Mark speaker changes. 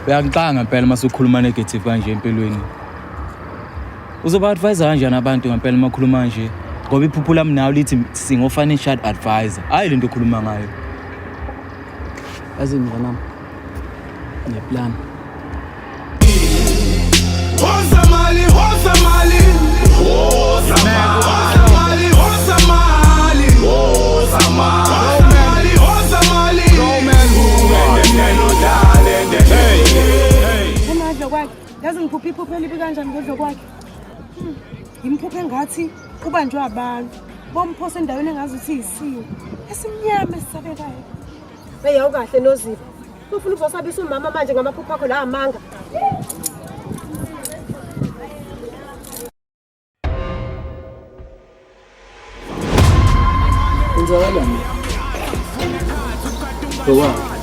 Speaker 1: Uyangixaka ngempela uma usukhuluma negative kanje empilweni. Uzoba advise kanjani abantu ngempela uma ukhuluma kanje? Ngoba iphupho lami nawe lithi singo-financial advisor. Hayi lento okhuluma ngayo.
Speaker 2: Yazi mnganami, ngine-plan.
Speaker 3: Woza mali, woza mali, woza mali, woza mali, woza mali, woza mali,
Speaker 4: Umadlo kwakhe. Yazi ngiphupha iphupho elibi kanjani ngodlo kwakhe. Ngimphuphe ngathi ubanjwe abantu. Bomphosa endaweni engazuthi iyisiwe. Esimnyama esisabekayo.
Speaker 5: Hey awukahle Nozipho. Ufuna ukuzosabisa umama manje ngamaphupho akho la amanga.
Speaker 2: Kwenzakalani? Ngokwakhe.